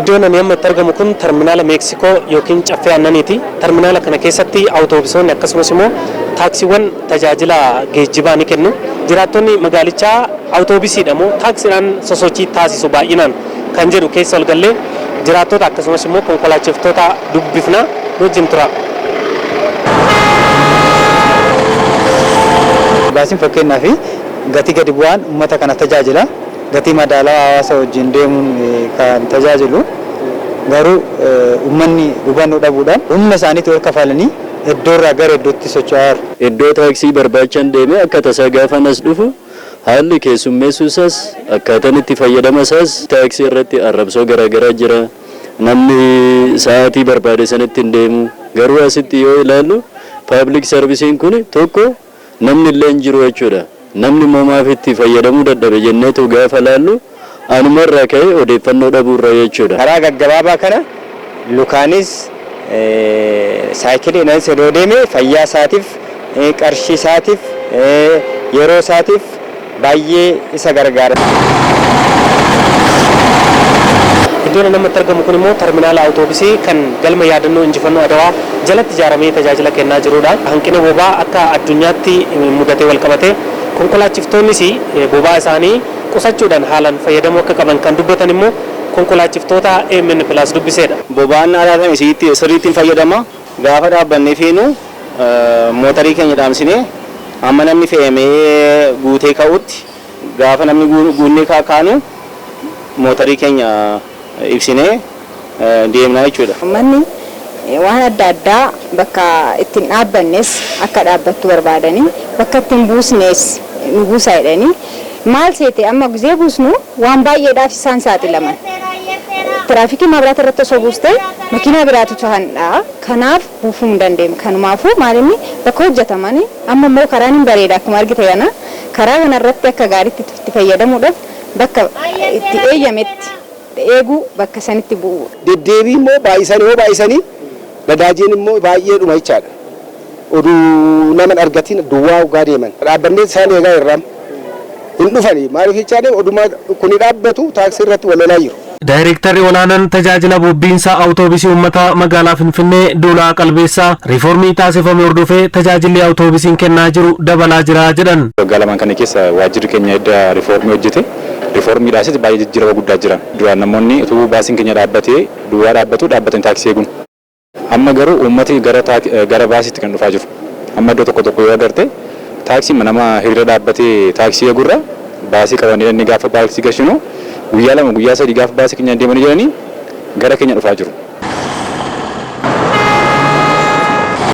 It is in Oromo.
Iddoon ani amma itti argamu kun terminaala Meeksikoo yookiin Caffee Aannaniiti. Terminaala kana keessatti awutoobisoonni akkasumas immoo taaksiiwwan tajaajila geejjibaa ni kennu. Jiraattonni magaalichaa awutoobisiidha moo taaksiidhaan sosochii taasisu baay'inaan kan jedhu keessa ol gallee jiraattota akkasumas immoo konkolaachiftoota dubbifna, nu wajjin tura. Baasiin fakkeenyaaf gatii gadi bu'aan uummata kana tajaajila. Gatii madaalawaa hawaasa wajjin deemuun kan tajaajilu. Garuu uummanni hubannoo dhabuudhaan humna isaaniitti ol kafalanii iddoorraa gara iddootti socho'aa jiru. Iddoo taaksii barbaachan deemee akka tasaa gaafan as dhufu haalli keessummeessuu isaas, akkaataan itti fayyadama isaas, taaksii irratti arrabsoo garaagaraa jira. Namni sa'aatii barbaade sanitti hin deemu. Garuu asitti yoo ilaallu, public serviceiin kun tokko namni illee hin jiru jechuudha. Namni immoo maaf itti fayyadamuu dadhabe jenneetu gaafa laallu, anumarraa ka'ee odeeffannoo dhabuurra jechuudha. Karaa gaggabaabaa kana lukaanis saayikiliidhaanis yeroo deeme fayyaa isaatiif, qarshii isaatiif, yeroo isaatiif baay'ee isa gargaara. Iddoon inni itti argamu kun immoo terminaala awutoobisii kan galma yaadannoo injifannoo Adawaa jalatti ijaaramee tajaajila kennaa jirudha. Hanqina boba'aa akka addunyaatti mudatee wal qabate konkolaachiftoonnis boba'aa isaanii qusachuudhaan haalaan fayyadamuu akka qaban kan dubbatan immoo konkolaachiftoota AMN Plus dubbiseedha. Boba'aan laatame sirriitti hin fayyadama. Gaafa dhaabbannee feenu mootarii keenya dhaamsinee hamma namni fe'amee guutee ka'utti, gaafa namni guunnee kaanu mootarii keenya ibsinee deemna jechuudha. Uummanni waan adda addaa bakka ittiin dhaabbannes akka dhaabbattu barbaadanii, bakka ittiin buusnes nu buusaa jedhanii, maal seete, amma gizee buusnu waan baay'eedhaaf isaan saaxilaman. Tiraafikii maabiraata irratti osoo buustee makiinaa biraatu handhaa, kanaaf buufuu hin dandeenyu. Kanumaafuu maalinni bakka hojjetamanii amma immoo karaan hin bareeda, akkuma argite kana karaa kanarratti akka gaariitti itti fayyadamuudhaaf bakka itti eeyyametti eeguu, bakka sanitti bu'u. Deddeebii immoo baay'isanii yoo baay'isanii nadaajiin immoo baay'ee dhuma jechaadha. Oduu nama hin argatin duwwaa ugaa deeman. Dhaabbannee isaan eegaa irraa hin dhufani, maaliif jechaadha, oduma kuni dhaabbatu taaksii irratti wal lolaa jiru. Daayirektarri olaanaan tajaajila bobbiinsa awutoobisii uummataa magaalaa Finfinnee Duulaa Qalbeessaa riiformii taasifame hordofee tajaajilli awutoobisiin kennaa jiru dabalaa jira jedhan. Waggaa 2n kana keessa waajjirri keenya edda riiformii hojjete, riiformiidhaasis baay'ee jijjiirama guddaa jira. Duraan namoonni utuu baasiin keenya dhaabbatee duwwaa dhaabbatu, dhaabbatanii taaksii eeguun. Amma garuu uummati gara baasiitti kan dhufaa jiru. Amma iddoo tokko tokko yoo agarte, taaksii nama hiriira dhaabbatee taaksii eegurra baasii qabanii inni gaafa baasii gashinu guyyaa 2, guyyaa 3 gaafa baasii keenya deemanii jiranii gara keenya dhufaa jiru.